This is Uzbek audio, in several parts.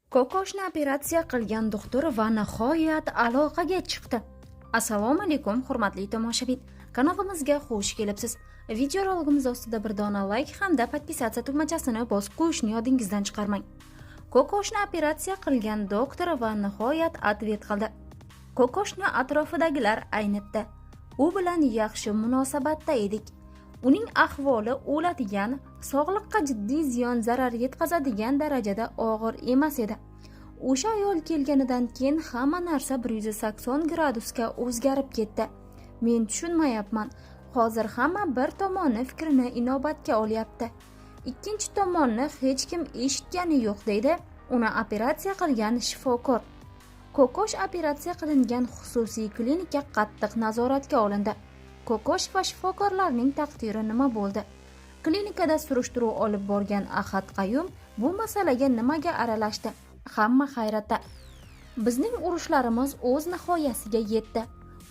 Kokoshni operatsiya qilgan doktor va nihoyat aloqaga chiqdi. Assalomu alaykum, hurmatli tomoshabin. Kanalimizga xush kelibsiz. Videoroligimiz ostida bir dona like hamda подписаться tugmachasini bosib qo'yishni yodingizdan chiqarmang. Kokoshni operatsiya qilgan doktor va nihoyat ответ qildi. Kokoshni atrofidagilar aynitdi. U bilan yaxshi munosabatda edik. Uning ahvoli o'ladigan, sog'liqqa jiddiy ziyon zarar yetkazadigan darajada og'ir emas edi. O'sha ayol kelganidan keyin hamma narsa 180 gradusga o'zgarib ketdi. Men tushunmayapman. Hozir hamma bir tomonni fikrini inobatga olyapti. Ikkinchi tomonni hech kim eshitgani yo'q, deydi uni operatsiya qilgan shifokor. Kokosh operatsiya qilingan xususiy klinika qattiq nazoratga olindi. Kokosh va shifokorlarning taqdiri nima bo'ldi? Klinikada surishtiruv olib borgan Ahad Qayum bu masalaga nimaga aralashdi? Hamma hayratda. Bizning urushlarimiz o'z nihoyasiga yetdi.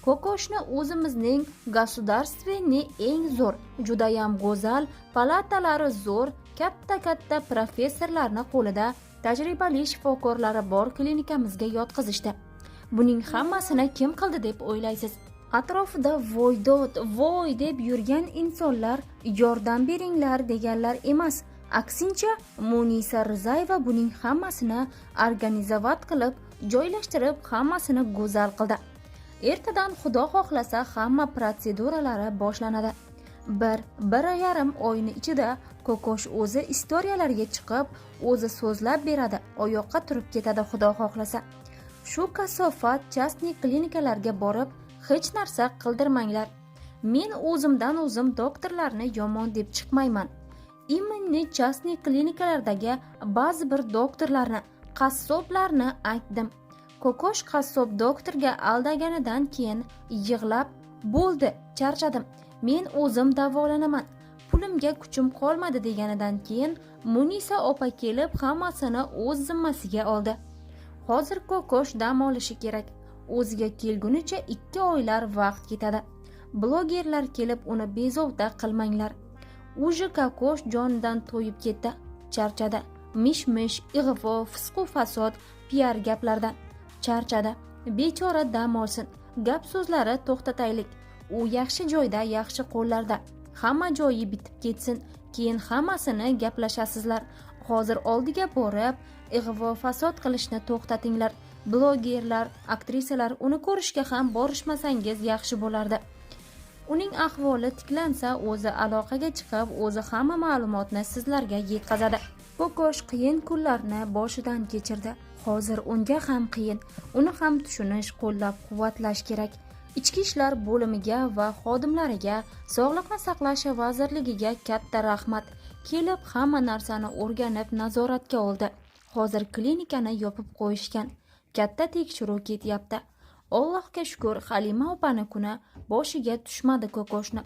Kokoshni o'zimizning государственный eng zo'r, judayam go'zal, palatalari zo'r, katta-katta professorlarni qo'lida, tajribali shifokorlari bor klinikamizga yotqizishdi. Buning hammasini kim qildi deb o'ylaysiz? Atrofida voydod, voy deb yurgan insonlar yordam beringlar deganlar emas. Aksincha, Munisa Rizayeva buning hammasini организовать qilib, joylashtirib, hammasini go'zal qildi. Ertadan, Xudo xohlasa, hamma protseduralari boshlanadi. 1-1,5 oyni ichida Kokosh o'zi istoriyalarga chiqib, o'zi so'zlab beradi, oyoqqa turib ketadi, Xudo xohlasa. Shu kasofat частный klinikalarga borib hech narsa qildirmanglar. Men o'zimdan o'zim doktorlarni yomon deb chiqmayman. Именно частный klinikalardagi ba'zi bir doktorlarni, qassoblarni aytdim. Kokosh qassob doktorga aldaganidan keyin yig'lab, "Bo'ldi, charchadim, men o'zim davolanaman, pulimga kuchim qolmadi", deganidan keyin Munisa opa kelib hammasini o'z zimmasiga oldi. Hozir Kokosh dam olishi kerak. O'ziga kelgunicha 2 oylar vaqt ketadi. Blogerlar kelib uni bezovta qilmanglar. Уже Kokosh jonidan to'yib ketdi, charchadi. Mish mish, ig'vo, fisqu fasod, piar gaplardan charchadi bechora. Dam olsin, gap so'zlari to'xtataylik. U yaxshi joyda, yaxshi qo'llarda. Hamma joyi bitib ketsin, keyin hammasini gaplashasizlar. Hozir oldiga borib ig'vo fasod qilishni to'xtatinglar. Blogerlar, aktrisalar, uni ko'rishga ham borishmasangiz yaxshi bo'lardi. Uning ahvoli tiklansa, o'zi aloqaga chiqib, o'zi hamma ma'lumotni sizlarga yetkazadi. Kokosh qiyin kunlarni boshidan kechirdi. Hozir unga ham qiyin. Uni ham tushunish, qo'llab quvvatlash kerak. Ichki ishlar bo'limiga va xodimlariga, Sog'liqni saqlash vazirligiga katta rahmat. Kelib hamma narsani o'rganib, nazoratga oldi. Hozir klinikani yopib qo'yishgan, katta tekshiruv ketyapti. Allohga shukur, Halima opani kuni boshiga tushmadi Kokoshni.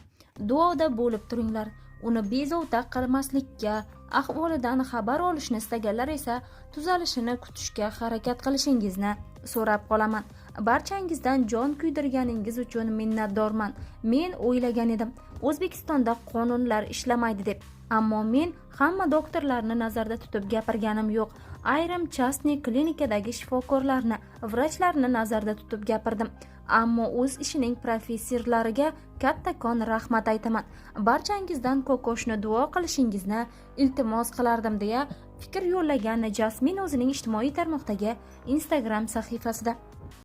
Duoda bo'lib turinglar. Uni bezovta qilmaslikka, ahvolidan xabar olishni istaganlar esa tuzalishini kutishga harakat qilishingizni so'rab qolaman. Barchangizdan jon kuydirganingiz uchun minnatdorman. Men o'ylagan edim, O'zbekistonda qonunlar ishlamaydi deb. Ammo men hamma doktorlarni nazarda tutib gapirganim yo'q. Ayrim частный klinikadagi shifokorlarni, vrachlarni nazarda tutib gapirdim. Ammo o'z ishining professorlariga kattakon rahmat aytaman. Barchangizdan Kokoshni duo qilishingizni iltimos qilardim, deya fikr yo'llagan Jasmin o'zining ijtimoiy tarmoqdagi Instagram sahifasida.